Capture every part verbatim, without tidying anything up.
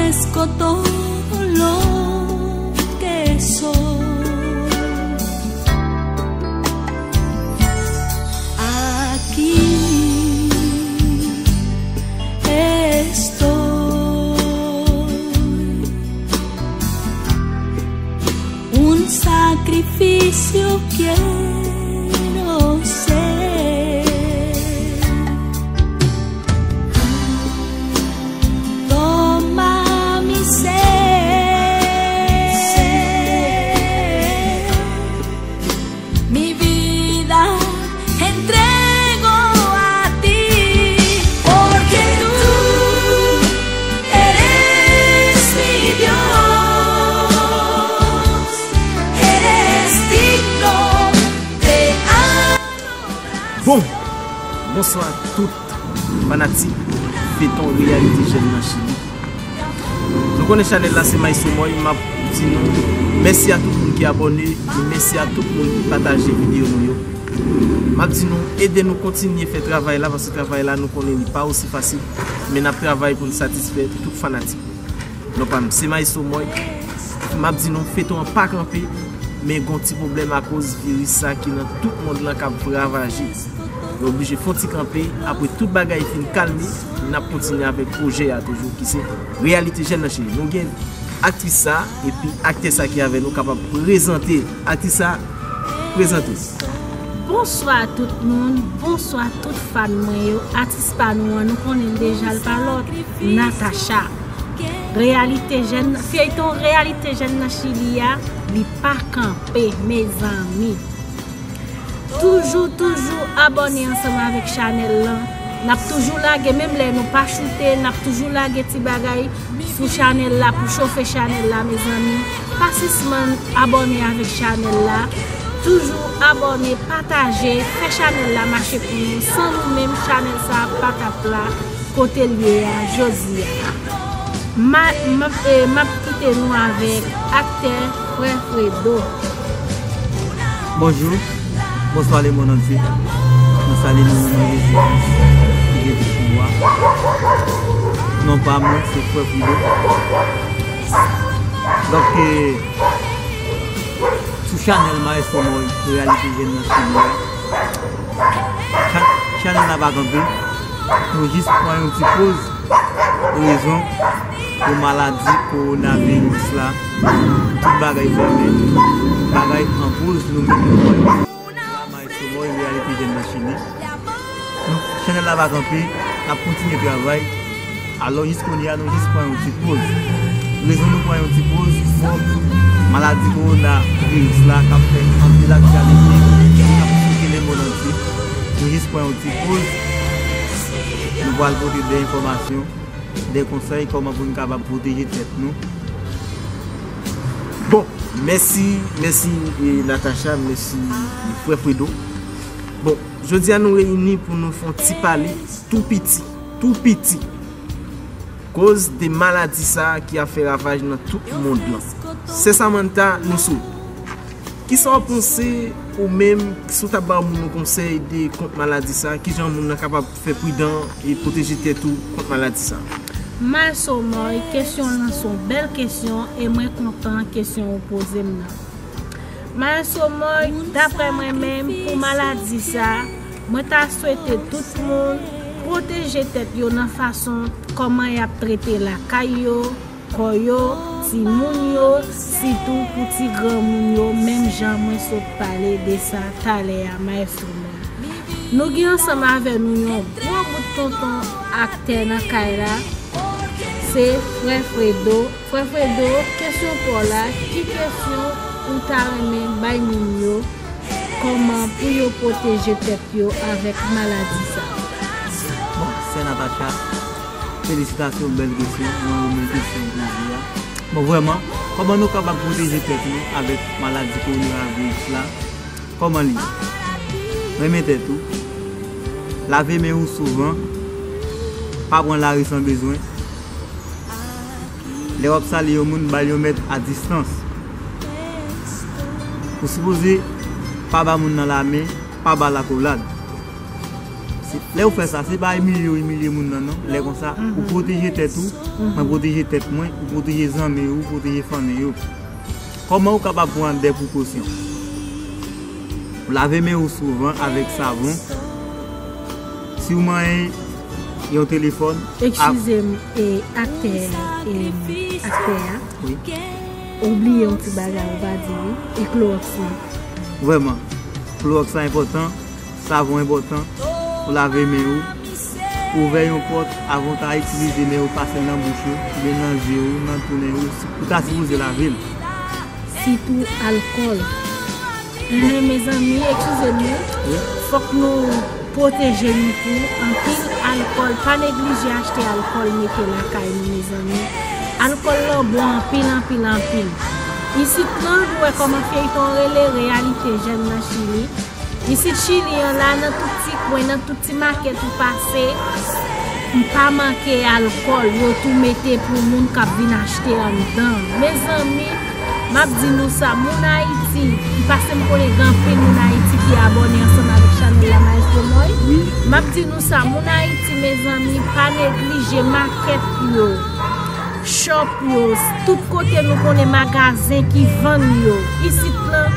Ofrezco todo lo que soy. Aquí estoy. Un sacrificio quiero ser. Toma mi ser, mi vida entrego a ti, porque tú eres mi Dios, eres digno de adoración. Bon, bonswa tout fanatik feyton Reyalite Jèn nan Chili. Nou konnen chanèl la se Maestro Moy, m ap di nou mèsi a tout moun ki abòne, e mèsi a tout moun ki pataje videyo nou yo. M ap di nou, ede nou kontinye fè travay la, paske travay la nou konnen li pa osi fasil, men n ap travay pou n satisfè tout fanatik. Non pa m, se Maestro Moy. M ap di nou, feyton an pa kanpe, men gon ti pwoblèm akoz viris sa ki nan tout mond lan k ap ravaje. Yo oblije fè yon ti kanpe, apre tout bagay fin kalme, n ap kontinye avèk pwojè a toujou, ki se Reyalite Jèn nan Chili. Nou gen aktris sa, epi aktè sa ki avè nou kapab prezante. Aktris sa, prezante. Bonswa tout moun, bonswa tout fan mwen yo. Atis pa nou an, nou konnen l deja, l pa lòt, Natacha. Reyalite Jèn, feyton Reyalite Jèn nan Chili a, li pa kanpe, mezanmi. Toujou, toujou abòne ansanm avèk chanèl lan. N ap toujou lage, menm lè nou pa choute, n ap toujou lage ti bagay sou chanèl la pou chofe chanèl la, mezanmi. Pa sispann abòne avèk chanèl la. Toujou abòne, pataje, fè chanèl la mache pou nou. San nou menm, chanèl sa a pa t ap la kote l ye a jodi a. Ma, m ap, e, m ap kite nou avèk aktè Frè Fredo. Bonjou, bonswa lemonn antye. Nou salye nou nan non Jezi Kris ki gen tout pouvwa. Non pa mwen, se Frè Fredo. Donk, e, sou chanèl Maestro Moy, Reyalite Jèn nan Chili a. Chan-, chanèl la pa kanpe. Nou jis pran yon ti poz. Rezon pou maladi kowonaviris la. Tout bagay fèmen. Bagay an poz, nou menm nou pran yon poz. Maestro Moy, Reyalite Jèn nan Chili. Nou, chanèl la pa kanpe, n ap kontinye travay. Alò, jis kounye a, nou jis pran yon ti poz. Rezon nou pran yon ti poz, bon, maladi kowonaviris la k ap fè anpil aktyalite, k ap choke lemonn antye. Nou jis pran yon ti poz. Nou pral pote de enfòmasyon, de konsèy, kòman pou n kapab pwoteje tèt nou. Bon, mèsi, mèsi, e, Natacha, mèsi, e, Frè Fredo. Bon, jodi a nou reyini pou nou fè yon ti pale tou piti, tou piti. Koz de maladi sa a ki ap fè ravaj nan tout mond lan. Sè Samantha, nou sou. Kisa w panse ou menm, si w t ap ba moun yon konsèy de kont maladi sa a, kijan moun nan kapab fè pridan e pwoteje tèt ou kont maladi sa a? Maestro Moy, kesyon w lan se yon bèl kesyon e mwen kontan kesyon ou poze m nan. Maestro Moy, daprè mwen menm, pou maladi sa, mwen ta swete tout moun pwoteje tèt yo nan fason kòman y ap trete lakay yo, kò yo, timoun yo, sitou pou ti granmoun yo, menm jan mwen sot pale de sa talè a, Maestro Moy. Nou gen ansanm avè nou yon gwo bout tonton aktè nan kay la, se Frè Fredo. Frè Fredo, kesyon pa w la, ki kesyon ou ta renmen bay moun yo, kòman pou yo pwoteje tèt yo avèk maladi sa? Bon, sè Natacha, felisitasyon, bèl kesyon, mwen renmen kesyon w poze a. Bon, vrèman, kòman nou kapab pwoteje tèt nou avèk maladi kowonaviris la? Kòman li ye? Renmen tèt ou. Lave men ou souvan. Pa pran lari san bezwen. Lè w ap salye yon moun, ba l yon mèt a distans. Ou sipoze pa ba moun nan lamen, pa ba l akolad. Lè ou fè sa, se pa imilye ou imilye moun nan non. Lè konsa, ou pwoteje tèt ou, mwen pwoteje tèt mwen, ou pwoteje zanmi ou, ou pwoteje fanmi ou. Kòman ou kapab pran de prekosyon? Ou lave men ou souvan avèk savon. Si w manyen yon telefòn, ap- Eskize m, e, aktè, e, aktè a. Wi. Ou bliye yon ti bagay ou pa di wi, e klowòks lan. Vrèman, klowòks la enpòtan, savon enpòtan, ou lave men ou, ouvè yon pòt, avan w ta itilize men ou, pase l nan bouch ou, oubyen nan je ou, nan tou nen ou, ou ta sipoze lave l. Sitou alkòl. Enhen, mezanmi, eskize m wi. Wi. Fòk nou pwoteje nou tou. Anpil alkòl, pa neglije achte alkòl mete lakay nou, mezanmi. Alkòl lan bon anpil, anpil, anpil. Isit lan, nou wè kòman feyton an rele, Reyalite Jèn nan Chili. Isit Chili an la, nan tout ti kwen, nan tout ti makèt ou pase, m pa manke alkòl, yo tou mete pou moun k ap vin achte anndan. Mezanmi, m ap di nou sa, moun Ayiti, m pase m konnen gen anpil moun Ayiti ki abòne ansanm avèk chanèl la, Maestro Moy. Wi. M ap di nou sa, moun Ayiti, mezanmi, pa neglije makèt yo, shop yo, tout kote nou konnen magazen ki vann yo. Isit lan,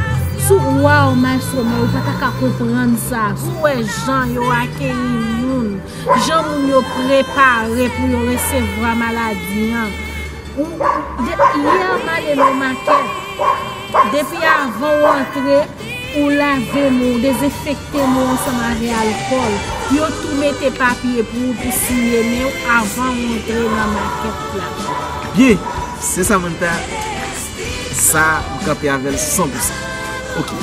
sou, waw, Maestro Moy, ou pa ta ka konprann sa. Si w wè jan yo akeyi moun, jan moun yo prepare pou yo resevwa maladi an. Ou, de, yè m ale nan makèt. Depi avan w antre, ou lave men w, dezenfekte men w ansanm avè alkòl. Yo tou mete papye pou ou pou siye men w avan w antre nan makèt la. Byen, sè Samantha, sa, m kanpe avè l san pou san. Oke.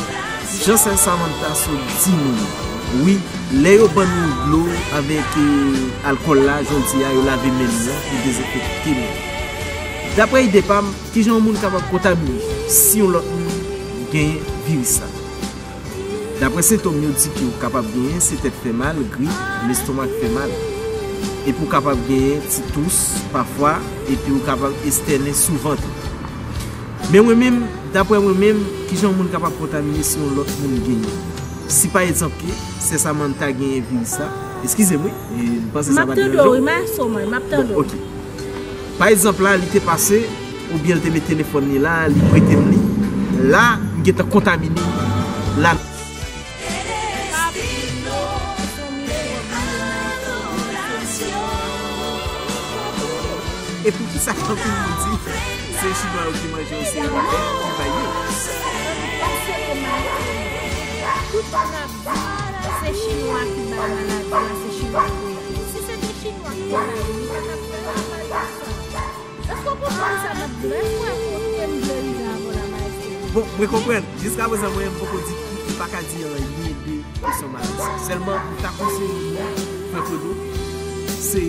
Jan sè Samantha sot di nou, wi, lè yo ban nou dlo avèk, e, alkòl la, jan w di a, yo lave men nou an, yo dezenfekte men. Daprè ide pa m, kijan yon moun kapab kontamine si yon lòt moun genyen viris sa? Daprè sentòm yo di ke w kapab genyen, se tèt fè mal, grip, lestomak fè mal. Epi w kapab genyen ti tous pafwa, epi w kapab estènen souvan tou. Men mwen menm, daprè mwen menm, kijan yon moun kapab kontamine si yon lòt moun genyen? Si pa egzanp ke sè Samantha genyen viris sa, eskize m wi, e, m panse sa pa t nan do. M ap tande w wi, Maestro Moy, m ap tande w. Bon, oke. Pa egzanp la, li te pase, oubyen li te met telefòn li la, li prete m li. La, m gentan kontamine. La. E poukisa anpil moun di se chinwa yo ki manje yo, se yo ki bay yo? Tout moun ap di se chinwa ki bay maladi a, se chinwa ki. Si se te chinwa ki te bay yo, li pa t ap fè maladi sa. Èske w konprann sa m ap di w la? Èske w wè kote m vle rive avè w la, Maestro? Bon, mwen konprann. Jiskaprezan, mwen, m poko di, m pa ka di anyen de kesyon maladi sa. Sèlman, m ta konseye nou, frè Fredo, se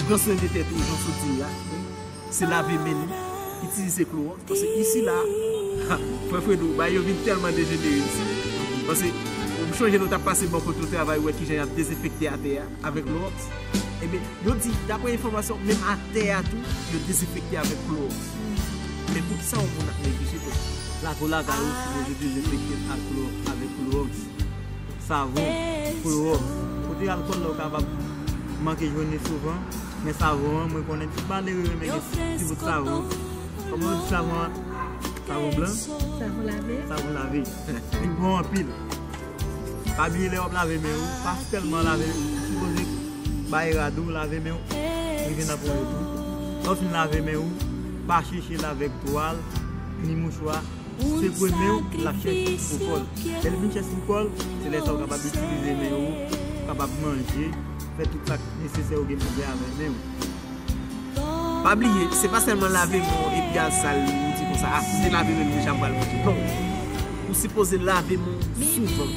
pran swen de tèt ou, jan w sot di l la. Se lave men nou, itilize klowòks. Paske isi la, ha, frè Fredo, bagay yo vin tèlman dejenere isi. Paske, m chonje nou t ap pase bò kote w travay, wè kijan y ap dezenfekte atè a avèk klowòks. Ebyen, yo di, daprè enfòmasyon, menm atè a tou, yo dezenfekte avèk klowòks. Men poukisa yon moun ap neglije tèt li? Lakou lakay ou sipoze dezenfekte l ak klowòks, avèk klowòks, savon, klowòks. Kote alkòl la ou kapab manke jwenn li souvan, men savon an, mwen konnen tout malere renmen gen ti bout savon. Kòman yo di savon an? Savon blan? Savon lave. Savon lave. Li bon anpil. Pa bliye lè w ap lave men ou, pa sèlman lave, ou sipoze bay rad ou, lave men ou, rive nan ponyèt ou. Lè w fin lave men ou, pa cheche l avèk twal, ni mouchwa, sekwe men ou, l ap chèch pou kò l. Lè l fin chèch pou kò l, se lè sa ou kapab itilize men ou, ou kapab manje, fè tout sa k nesesè ou gen pou fè avèk men ou. Pa bliye, se pa sèlman lave men w epi al sal li, ou di konsa, "A, m te lave men m deja, m pral manje." Non. Ou sipoze lave men w souvan.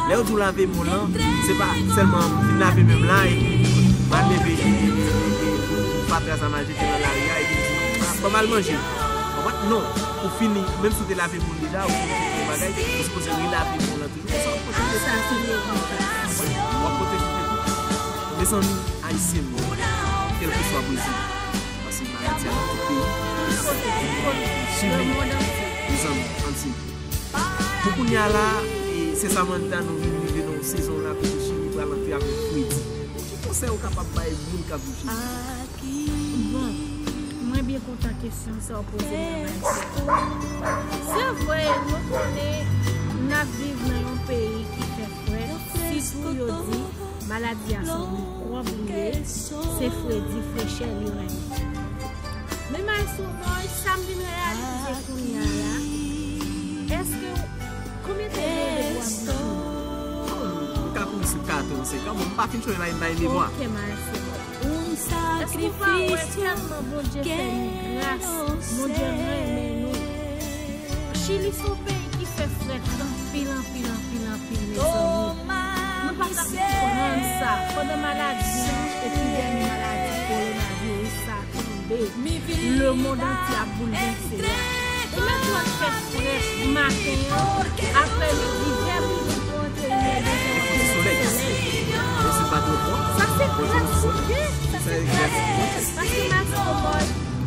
Lè yo di w lave men w lan, se pa sèlman m fin lave men m la, epi m al leve, e, e, e, e, fatra sa m al jete nan lari a, epi m di, "A, ban m al manje." Konprann? Non. Ou fini, menm si w te lave men w deja, ou fini fè yon bagay, ou sipoze relave men w lan toujou. Konsa w ap pwoteje tèt ou. W ap pwoteje tèt ou. Mezanmi, Ayisyen m yo, kèlkeswa Brezil, paske maladi a nan tout peyi, Chili, mezanmi, ann swiv. Pou kounye a la, e, se Samantha, nou vin rive nan yon sezon la kote Chili Pral antre avèk fredi. Ki konsèy ou kapab bay moun k ap viv Chili? Bon, mwen byen kontan kesyon sa w poze m nan, Maestro. Se vre, nou konnen n ap viv nan yon peyi ki fè frèt, sitou yo di maladi a se yon mikwòb li ye, se fredi, frechè li renmen. Men Maestro Boy, sa m vin reyalize kounye a la, èske w, konbyen tan w gen depi w ap viv Chili? Mwen ka kouri sou katòz, senk an, bon, m pa fin chonje la, m bay memwa. Ok, Maestro Boy. Èske w pa wè tèlman Bondye fè nou gras, Bondye renmen nou? Chili se yon peyi ki fè frèt anpil, anpil, anpil, anpil, mezanmi. Nou pa t ap konprann sa. Pandan maladi an, epi dènye maladi kowonaviris sa tonbe, lemonn antye ap boulvèse a. Ou mèt wè l fè frèt maten an, aprèmidi, vè midi pou antre inè, dèzè w ap gen solèy. Sa se gras Bondye. Sa se gras Bondye. Paske Maestro Boy,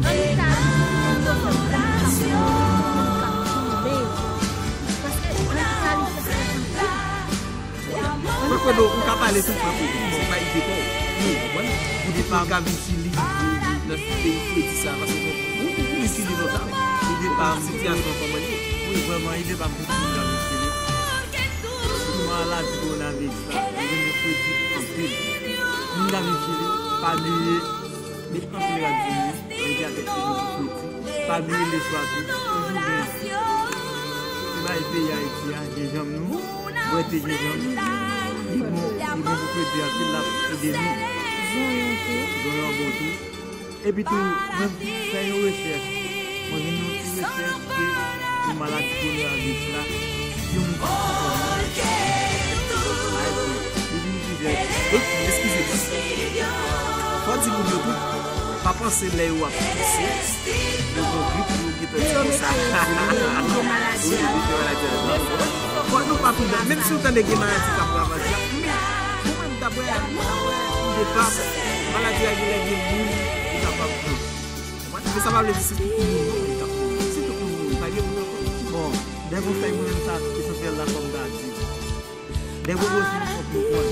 an Itali, moun yo fè moun k ap tonbe. Paske an Itali, fè frèt anpil. Frè Fredo, ou ka pale tou, Frè Fredo. Se pa ide pa w. Ou konprann? Ou depi w ka vin Chili, nan peyi fredi sa, paske ou, ou, ou vin Chili lontan, men ou depi w ka vin sitiyasyon kòman l ye? Wi, vrèman, ide pa m pou tout moun ka vin Chili. Sitou maladi kowonaviris la, li vin fredi anpil. Moun ka vin Chili, pa bliye, met anpil rad di nou, rete avèk nou pou fredi. Pa bliye leswa tou, toujou gen. Se bay peyi Ayiti a, jenjanm nou, bwè te jenjanm. Li bon, li bon pou fredi anpil, l ap ede nou. Zonyon tou. Zonyon bon tou. Epi tou, mwen fè yon rechèch. Mwen jwenn yon ti rechèch ke pou maladi kowonaviris la, yon moun ki sou kò mwen. Ayiti, li vin plizyè. Eskize m. Fò di moun yo tou, pa panse lè yo ap touse, yo gon grip pou yo gentan di konsa. Yo mete, yo mete maladi a. Wi, yo mete maladi a. Fò nou pa pi bèl. Menm si w tande gen maladi k ap ravaje a, men pou mwen, daprè, daprè ide pa m, maladi a genlè gen moun ki kapab pran. Konprann? Men sa pa vle di se tout moun non li t ap mouri. Si tout moun mouri, pa gen moun ankò. Bon, de konsèy mwen menm sa esansyèl la fò m ta di. De prekosyon fòk nou pran.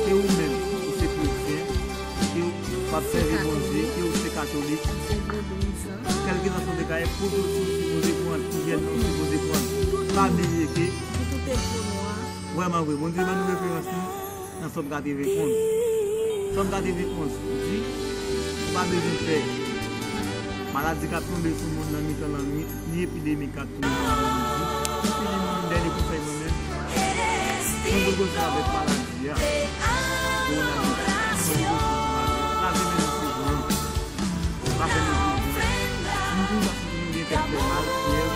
Ke ou menm, ou se kretyen, ke w ap sèvi Bondye, ke ou se katolik, kèlkeswa sa w te ka ye, prekosyon ou sipoze pran, ijyèn nan ou sipoze pran. Pa bliye ke, vrèman vre, Bondye ban nou referans nou. Nan Sòm katreven onz. Sòm katreven onz di, ou pa bezwen pè maladi k ap tonbe sou moun nan mitan lannwit, ni epidemi k ap tounen nan midi. Epi li menm, dènye konsèy mwen menm, mwen prekosyon avèk maladi a. Kowonaviris. Pran prekosyon ansanm avè l. Lave men nou souvan. Pa fè nou pwoblèm. Nou toujou ap santi nou gen tèt fè mal, fyèv,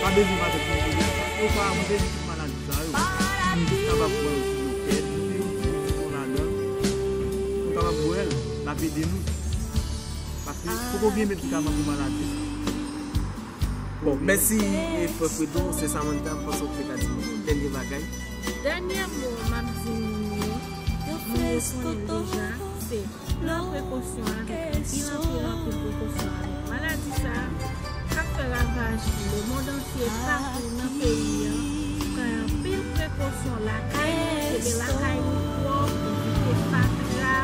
pa bezwen pa fè nou pwoblèm, paske ou ka mande nou tout maladi sa yo. Nou jis kapab pran yo sou nou tèt, nou se yon ti pitit nou ladan, nou kapab bwè l, l ap ede nou. Paske poko gen medikaman pou maladi sa. Bon, mèsi, e, Frè Fredo, se Samantha, m panse w te ka di yon dènye bagay. Dènye mo m ap di moun yo, moun yo konnen l deja, se pran prekosyon avèk anpil, anpil, anpil prekosyon avèk maladi sa a k ap fè ravaj lemonn antye, patou nan peyi an. Pran anpil prekosyon lakay nou, kenbe lakay nou pwòp, evite fatra,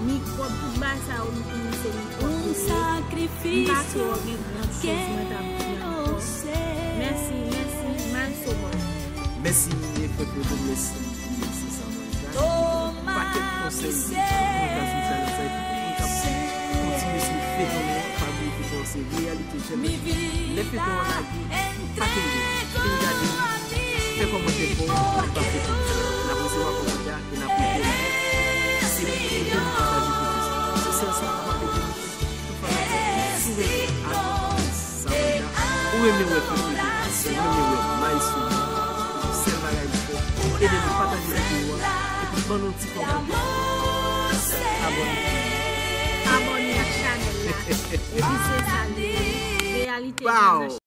mikwòb, tout bagay sa yo nou konnen se mikwòb yo ye. M pa kwè w gen gran choz mwen t ap di ankò. Mèsi, mèsi, Maestro Boy. Mèsi, Frè Fredo, mèsi, mèsi, Samantha. Pakèt konsèy, mwen ka sou chanèl sa, epi tout moun k ap kontinye swiv feyton an, pa bliye feyton an se reyalite jèn. Lè feyton an lage, pa kenbe, vin gade, fè kòmantè pa w anba feyton an. N ap resevwa kòmantè a e n ap rete la. Se ede nou pataje feyton sa. Se sèl sa k kapab ede nou fè. Tout fanatik, si w renmen atis Samantha, ou renmen wè Frè Fredo, ou renmen wè Maestro, sèl bagay pou fè, ede nou pataje videyo a, epi ban nou ti kòmantè, abòne. Abòne ak chanèl la. Epi se sa l ye. Reyalite Bow!